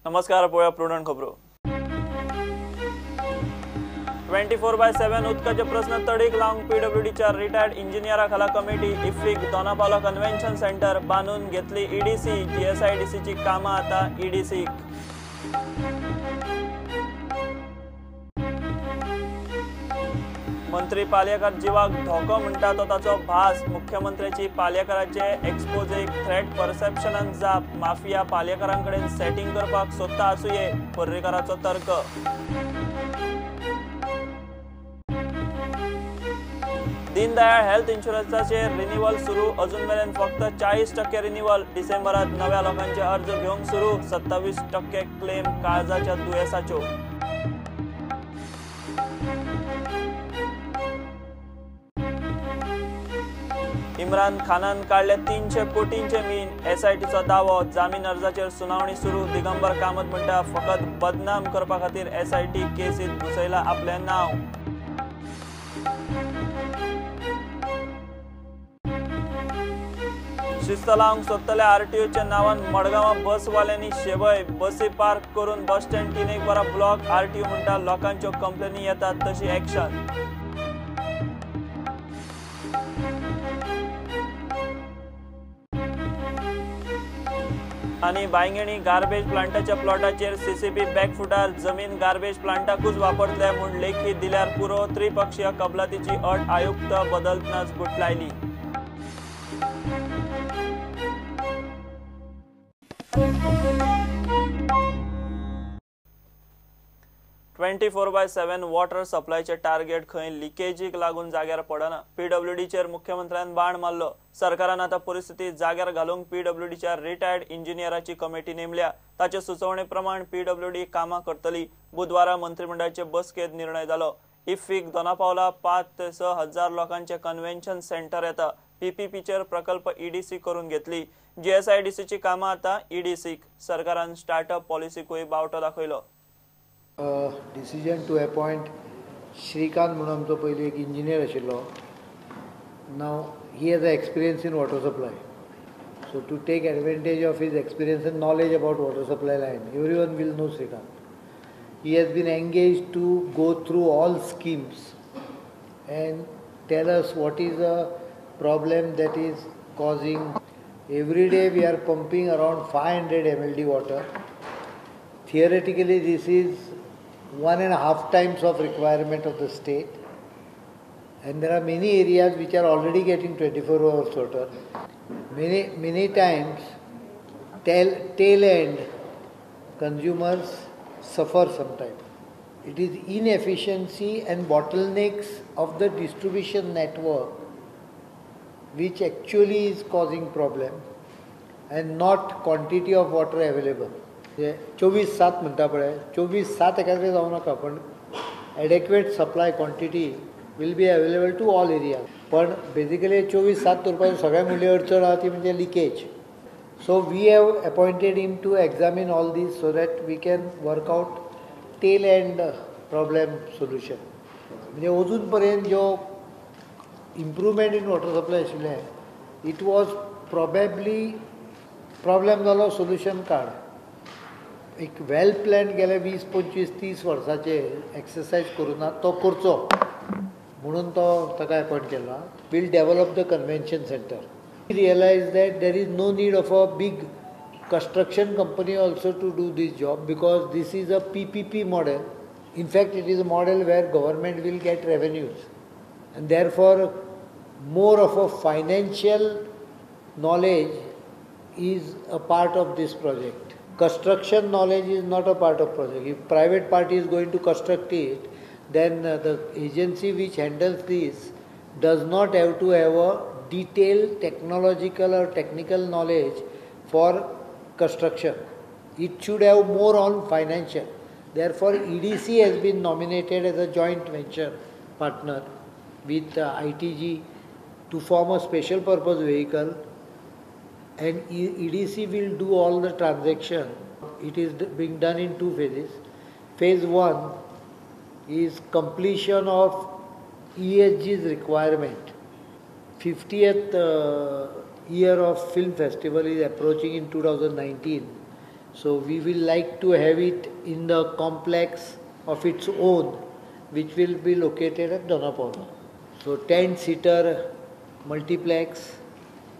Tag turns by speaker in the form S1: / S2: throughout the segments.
S1: नमस्कार, पळोवया प्रुडंट खबरो. 24/7 उदकाचे प्रस्न तडीक लावंक पीडब्ल्यूडीच्या रिटायर्ड इंजिनियरा खाला कमिटी. इफ्फीक दोनापावला कन्व्हेन्शन सेंटर बांदून घेतली ईडीसी. जीएसआयडीसीची कामां आतां ईडीसीक. मंत्री पालयेकर जिवाक धोको म्हणटा तो ताचो भास. मुख्यमंत्र्याची पालयेकराचे एक्सपोजेक थ्रेट परसेप्शनान जाप. माफिया पालयेकरां कडेन सेटिंग करपाक सोदता आसुये, पर्रीकाराचो तर्क. दीनदयाळ हेल्थ इन्शुरन्साचे रिन्युअल सुरू. अजून मेरेन फक्त 40% रिन्युअल. डिसेंबरात नव्या लोकांचे अर्ज घेवंक सुरू. 27% क्लेम काळजाच्या दुयेंसाच्यो. इम्रान खानान काडले 300 कोटींचे मीन. एसआयटीचो दावो. जामीन अर्जाचेर सुनावणी सुरू. दिगंबर कामत म्हणटा फकत बदनाम करपा खातीर एसआयटी केसीत घुसयला आपलें नांव. शिस्त लावंक सोदतल्या आरटीओच्या नांवान मडगांवां बसवाल्यांनी शेवय. बसी पार्क करून बस स्टँड 3 वरां ब्लॉक. आरटीओ म्हणटा लोकांच्यो कंप्लेनी येतात तशी एक्शन. आनी बांयगेणी गार्बेज प्लांटाच्या प्लॉटाचेर सीसीबी बॅकफुटार. जमीन गार्बेज प्लांटाकूच वापरतले म्हूण लेखी दिल्यार पुरो. त्रिपक्षीय कबलातीची अट आयुक्त बदलतनाच गुटलायली. 24/7 वॉटर सप्लायचे टार्गेट खंय लिकेजीक लागून जाग्यार पडना. पीडब्ल्यूडीचेर मुख्यमंत्र्यान बाण मारलो. सरकारान आतां परिस्थिती जाग्यार घालूंक पीडब्ल्यूडीच्या रिटायर्ड इंजिनियराची कमिटी नेमल्या. ताचे सुचोवणे प्रमाण पीडब्ल्यूडी कामां करतली. बुधवारा मंत्रिमंडळाचे बसकेंत निर्णय जालो. इफ्फीक दोनापावला 5 ते 6 हजार लोकांचे कन्व्हेन्शन सेंटर येता. पीपीपीचेर प्रकल्प ईडीसी करून घेतली. जीएसआयडीसीची कामां आतां ईडीसीक. सरकारान स्टार्टअप पॉलिसीकूय बावटो दाखयलो.
S2: डिसिजन टू अपॉयंट श्रीकांत म्हणून आमचो पयलीं एक इंजिनियर आशिल्लो. Now he has a experience in water supply, so to take advantage of his experience and knowledge about water supply line, everyone will know Srikanth. He has been engage to go through all schemes and tell us what is a problem that is causing. Every day we are pumping around 500 MLD water. Theoretically, this is 1.5 times of requirement of the state, and there are many areas which are already getting 24 hours water. Many times, tail end consumers suffer sometimes. It is inefficiency and bottlenecks of the distribution network which actually is causing problem, and not quantity of water available. 24/7 म्हणटा पळय, 24/7 एकाच जावं नाका, पण adequate supply quantity will be available to all area. पण basically 24/7 दवरपाची सगळ्यात व्हडली अडचण आहा ती म्हणजे leakage. So we have appointed him to examine all these so that we can work out tail end problem solution. म्हणजे अजून पर्यंत ज्यो इम्प्रूवमेंट इन वॉटर सप्लाय आशिल्लें, it was probably problem जालो सोल्युशन काड. एक वेल प्लॅन गेले 20, 25, 30 वर्साचे एक्सरसायज करूं ना, तो करचो म्हणून तो ताका अपॉयंट केला. Will develop the convention centre. We realise that there is no need of a big construction company also to do this job, because this is a PPP model. In fact it is a model where government will get revenues, and therefore more of a financial knowledge is a part of this project. Construction knowledge is not a part of project. If private party is going to construct it, then the agency which handles this does not have to have a detailed technological or technical knowledge for construction. It should have more on financial. Therefore, EDC has been nominated as a joint venture partner with ITG to form a special purpose vehicle, and EDC will do all the transaction. It is being done in 2 phases. Phase 1 is completion of ESG's requirement. 50th year of film festival is approaching in 2019. So we will like to have it in the complex of its own, which will be located at Dona Paula. So 10-seater multiplex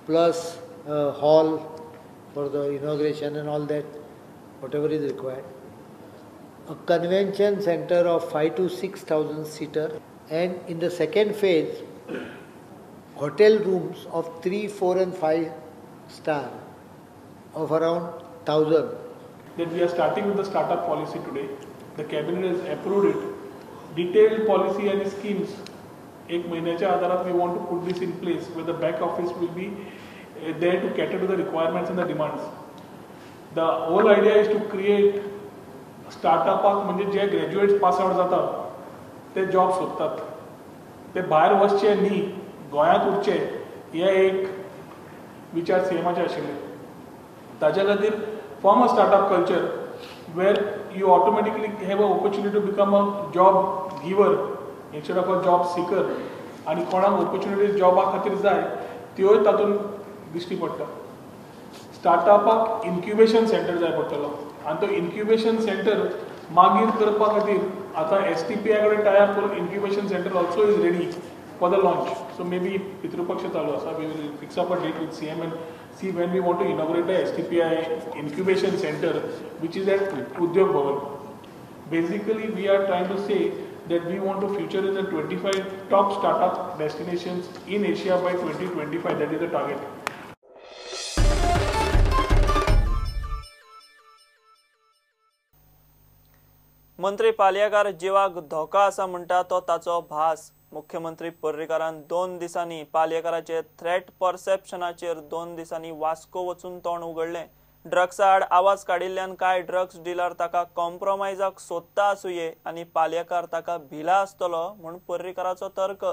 S2: plus hall for the inauguration and all that, whatever is required. A convention center of 5 to 6,000 seater, and in the second phase, hotel rooms of 3, 4 and 5 star of around 1,000.
S3: That we are starting with the startup policy today. The cabinet has approved it. Detailed policy and schemes. एक महिन्याच्या आधारात we want to put this in place where the back office will be there to cater to the requirements and the demands. The whole idea is to create स्टार्टअपाक म्हणजे जे graduates pass out जातात ते job सोदतात, ते भायर वचचे न्ही, गोंयांत उरचे हे एक विचार सीएमाचे आशिल्ले. ताच्या खातीर form a startup culture where you automatically have a opportunity to become a job giver instead of a job seeker. आनी कोणाक ऑपॉर्च्युनिटीज जॉबा खातीर जाय त्योय तातूंत दिश्टी पडटा. स्टार्टअपाक इन्क्युबेशन सेंटर जाय पडटलो आनी तो इन्क्युबेशन सेंटर मागीर करपा खातीर आतां STPI कडेन टाय अप करून incubation centre also is ready for the launch. So maybe Pitrupaksha चालू आसा, we will fix up a date with CM and see when we want to inaugurate the STPI incubation centre which is at Udyog Bhavan. Basically we are trying to say that we want to feature in the 25 top startup destinations in Asia by 2025. That is the target.
S1: मंत्री पालयेकार जिवाक धोका आसा म्हणटा तो ताचो भास. मुख्यमंत्री पर्रीकारान 2 दिसांनी पालयेकाराचे थ्रेट परसेप्शनाचेर 2 दिसांनी वास्को वचून तोंड उगडलें. ड्रग्सा आड आवाज काडिल्ल्यान कांय ड्रग्स डिलर ताका कॉम्प्रोमायजाक सोदता आसुये आनी पालयेकार ताका भिला आसतलो म्हूण पर्रीकाराचो तर्क.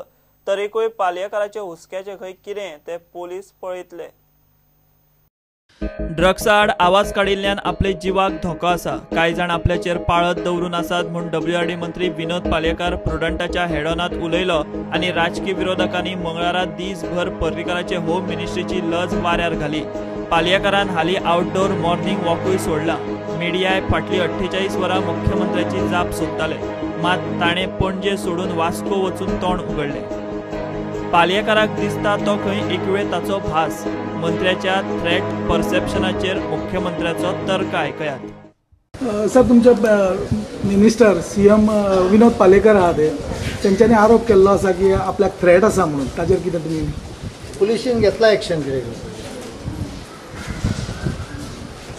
S1: तरीकूय पालयेकाराचे हुस्क्याचे खंय कितें ते पोलीस पळयतले. ड्रग्सा आड आवाज काडिल्ल्यान आपले जिवाक धोको आसा, कांय जाण आपल्याचेर पाळत दवरून आसात म्हूण WRD मंत्री विनोद पालयेकार प्रुडंटाच्या हेडोनात उलयलो आनी राजकी विरोधकांनी मंगळारा दीसभर पर्रीकाराचे होम मिनिस्ट्रीची लज वाऱ्यार घाली. पालयेकारान हालीं आउटडोर मॉर्निंग वॉकूय सोडला. मिडियाय फाटली 48 वरां मुख्यमंत्र्याची जाप सोदताले, मात ताणें पणजे सोडून वास्को वचून तोंड उगडलें. पालयेकाराक दिसता तो खंय एक वेळ ताचो भास. मंत्र्याच्या थ्रेट परसेप्शनाचेर मुख्यमंत्र्याचो तर्क आयकयात.
S4: सर, तुमचे मिनिस्टर CM Vinod Palyekar आहा ते तेंच्यांनी आरोप केल्लो आसा की आपल्याक थ्रेट आसा म्हणून, ताचेर कितें तुमी?
S2: पुलिशीन घेतला एक्शन कितें करपाचें.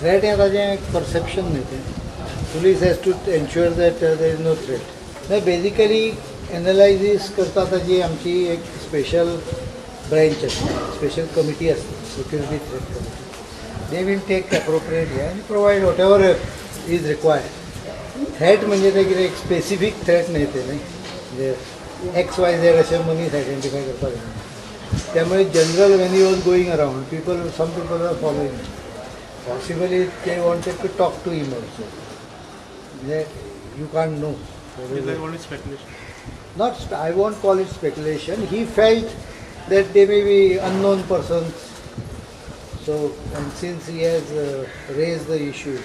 S2: थ्रेट हें ताजें परसेप्शन न्ही तें. Police has to ensure that there is no threat. नाही, बेजिकली एनालायजीस करता ताजी आमची एक स्पेशल ब्रँच आसता, स्पेशल कमिटी आसता, security threat committee. They will take appropriate हे आनी provide whatever is required. Threat म्हणजे ते कितें एक स्पेसिफीक थ्रेट न्ही ते न्ही, म्हणजे XYZ अशें मनीस आयडेंटिफाय करपाक जायना. त्यामुळे general when you was going around people, some people are following, possibly they wanted to talk to him also. म्हणजे you can't know. Not, I won't call it speculation. He felt that they may be unknown persons. So, and since he has raised the issue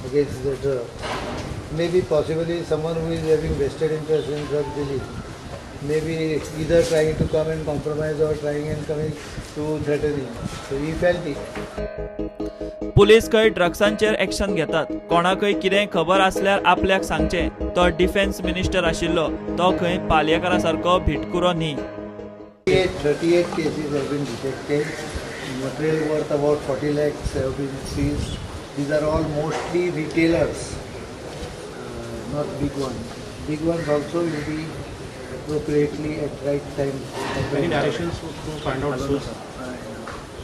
S2: against the drug, maybe possibly someone who is having vested interest in drug dealing, maybe either trying to come and compromise or trying and coming to threaten him. So he felt it.
S1: Police खंय ड्रग्सांचेर action घेतात, कोणाकय कितें खबर आसल्यार आपल्याक सांगचें. तो defence minister आशिल्लो, तो खंय पालयेकारा सारको भिटकुरो न्ही.
S2: 38 cases have been detected. Material worth about 40 lakhs have been seized. These are all mostly retailers, not big ones. Big ones also will be appropriately at right time.
S5: Any directions to find out source?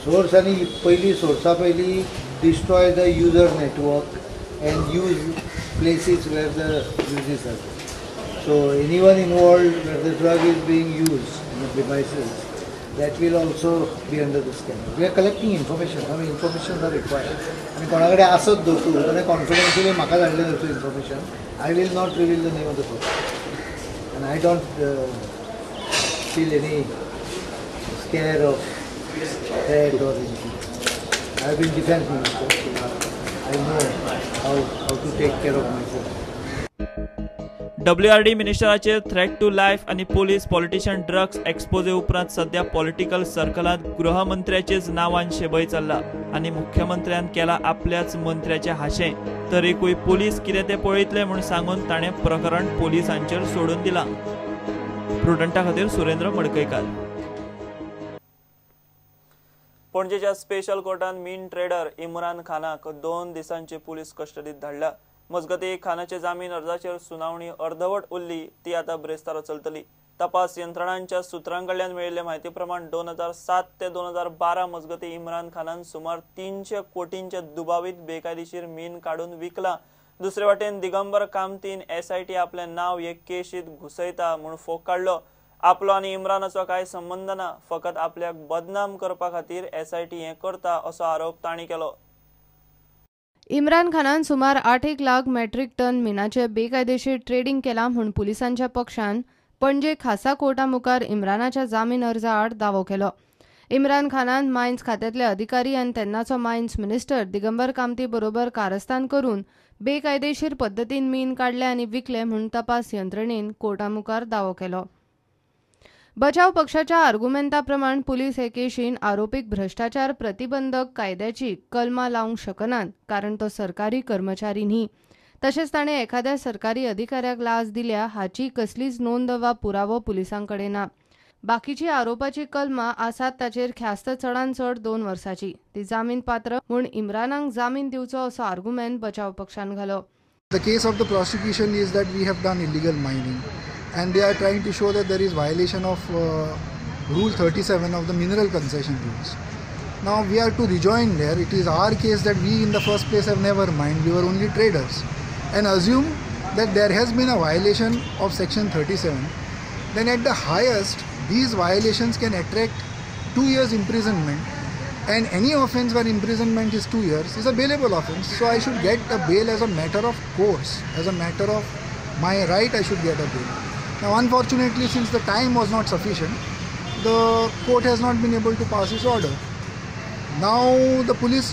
S2: Source आणि पहिली सोर्सा पहिली destroy the user network and use places where the uses are. So anyone involved where the drug is being used in the premises, that will also be under the scanner. We are collecting information. I mean, information are required. आनी कोणा कडेन आसत धरतू जाल्यार कॉन्फिडन्शियली म्हाका धाडलें धरतू information, I will not reveal the name of the person. And I don't feel any scare of threat or anything. I have been defense minister. I know how to take care of myself.
S1: WRD मिनिस्टराचेर threat to life आनी police politician drugs exposé उपरांत सध्या political सर्कलांत गृहमंत्र्याचेच नांवान शेबय चल्ला आनी मुख्यमंत्र्यान केला आपल्याच मंत्र्याचें हाशें. तरीकूय पुलीस कितें तें पळयतले म्हूण सांगून ताणें प्रकरण पुलिसांचेर सोडून दिलां. प्रुडंटा खातीर सुरेंद्र मडकयकार. पणजेच्या स्पेशल कोर्टान मीन ट्रेडर इम्रान खानाक 2 दिसांची पुलीस कस्टडीत धाडला. मजगती खानाचे जामीन अर्जाचेर सुनावणी अर्धवट उरली ती आता ब्रेस्तारा चलतली. तपास यंत्रणांच्या सूत्रां कडल्यान मेळिल्ले म्हायती प्रमाण 2007 ते 2012 मजगती इम्रान खानान सुमार 300 कोटींचे दुबावीत बेकायदेशीर मीन काडून विकला. दुसरे वाटेन दिगंबर कामतीन SIT आपलें नांव हे केशीत घुसयता म्हूण फोग काडलो. आपलो आनी इम्रानाचो कांय संबंद ना, फकत आपल्याक बदनाम करपा खातीर SIT हें करता असो आरोप तांणी केलो.
S6: इम्रान खानान सुमार 8 लाख मेट्रीक टन मिनाचे बेकायदेशीर ट्रेडिंग केला म्हूण पुलिसांच्या पक्षान पणजे खासा कोर्टा मुखार इम्रानाच्या जामीन अर्जा आड दावो केलो. इम्रान खानान मायन्स खात्यांतले अधिकारी आनी तेन्नाचो मायन्स मिनिस्टर दिगंबर कामती बरोबर कारस्थान करून बेकायदेशीर पद्दतीन मीन काडले आनी विकले म्हूण तपास यंत्रणेन कोर्टा मुखार दावो केलो. बचाव पक्षाच्या आर्गुमेंता प्रमाण पुलीस हे केशीन आरोपीक भ्रष्टाचार प्रतिबंधक कायद्याची कलमा लावंक शकनात, कारण तो सरकारी कर्मचारी न्ही. तशेंच ताणें एखाद्या सरकारी अधिकाऱ्याक लाच दिल्या हाची कसलीच नोंद वा पुरावो पुलिसां कडेन ना. बाकीची आरोपाची कलमा आसात ताचेर ख्यास्त चडान चड 2 वर्साची, ती जामीन पात्र म्हूण इम्रानाक जामीन दिवचो असो आर्गुमेंट बचाव पक्षान घालो.
S7: The case of the prosecution is that we have done illegal mining and they are trying to show that there is violation of Rule 37 of the Mineral Concession Rules. Now we are to rejoin there. It is our case that we in the first place have never mined, we were only traders, and assume that there has been a violation of Section 37, then at the highest these violations can attract 2 years imprisonment, and any offence where imprisonment is 2 years is a bailable offence. So I should get a bail as a matter of course, as a matter of my right I should get a bail. Now unfortunately, since the time was not sufficient, the court has not been able to pass its order. Now the police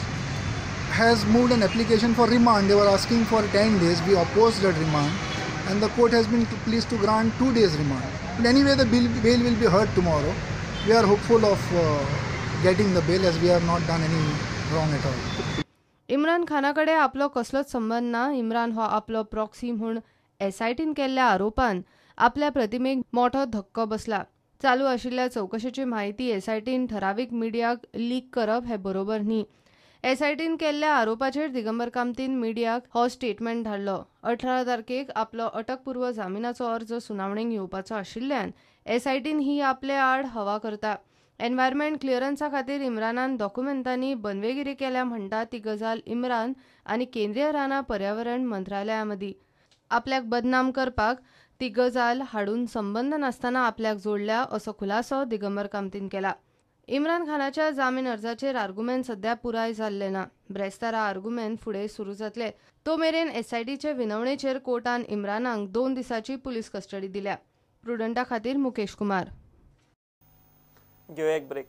S7: has moved an application for remand. They were asking for 10 days. We opposed that remand and the court has been pleased to grant 2 days remand. But anyway, the bail will be heard tomorrow. We are hopeful of getting the bail as we have not done any wrong at all.
S6: Imran खानाकडे आपलो कसलोच संबंद ना. इम्रान हो आपलो proxy म्हूण SITन केल्ल्या आरोपान आपल्या प्रतिमेक मोठो धक्को बसला. चालू आशिल्ल्या चवकशेची म्हायती SITन ठरावीक मिडियाक लीक करप हे बरोबर न्ही. SITन केल्ल्या आरोपाचेर दिगंबर कामतीन मिडियाक हो स्टेटमेंट धाडलो. 18 तारखेक आपलो अटकपूर्व जामिनाचो अर्ज सुनावणेक येवपाचो आशिल्ल्यान SITन ही आपले आड हवा करता. एनवायरमेंट क्लिअरन्सा खातीर इम्रानान डॉक्युमेंटांनी बनवेगिरी केल्या म्हणटा ती गजाल इम्रान आनी केंद्रीय रानां पर्यावरण मंत्रालया मदीं आपल्याक बदनाम करपाक ती गजाल हाडून संबंद नासतना आपल्याक जोडल्या असो खुलासो दिगंबर कामतीन केला. इम्रान खानाच्या जामीन अर्जाचेर आर्गुमेंट सध्या पुराय जाल्ले ना. ब्रेस्तारा आर्गुमेंट फुडें सुरू जातले. तो मेरेन SITचे विनवणेचेर कोर्टान इम्रानाक 2 दिसांची पुलीस कस्टडी दिल्या. प्रुडंटा खातीर मुकेश कुमार.
S1: घेवया एक ब्रेक.